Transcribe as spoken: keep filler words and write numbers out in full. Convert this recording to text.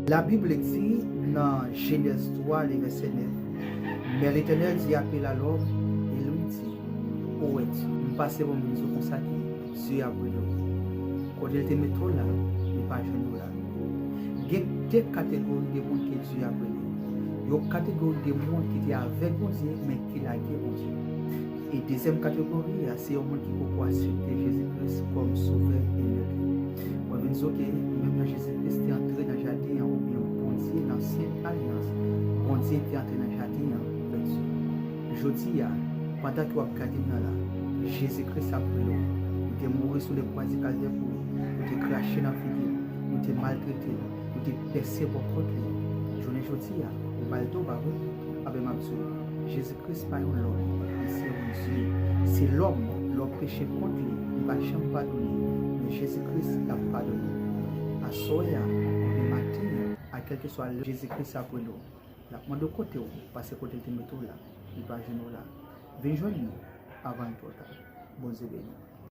La Bible di nan Genèse trois, le verset neuf, Mais l'Éternel dit : Appelle à l'homme et lui dit, Où es-tu ? M pase pou m vin di w konsa ke Dye ap rele w. Kote l te mete w la, li pa jwenn ou la. Gen de kategori de moun ke Dye ap rele. Yon kategori de moun ki te avèk Bondye, men ki lage Bondye. E dezyèm kategori a, se yon moun ki poko aksepte Jezi Kris kòm Sovè e Mèt li. Mwen vin di w ke menm jan Jezi Kris te antre nan jaden an, oubyen Bondye nan ansyen alyans, Bondye te antre nan jaden an, frè e sè. Jodi a, pandan ke w ap gade m nan la, Jezi Kris ap rele w. Li te mouri sou lekwa di Kalvè pou ou. Ou te krache nan figi l. Ou te maltrete l. Ou te pèse bò kont li. Jounen jodi a, ou ba l do, pa vre? Anben, m ap di w, Jezi Kris pa yon lòm, li se yon Dye. Se lòm, lè w peche kont li, li pa janm padone, men Jezi Kris, l ap padone. Aswè a, oubyen maten an, a kèlkeswa lè Jezi Kris ap rele w, l ap mande w kote w, paske kote l te mete w la, li pa jwenn ou la. Vin jwenn li avan l twò ta. Bondye beni w.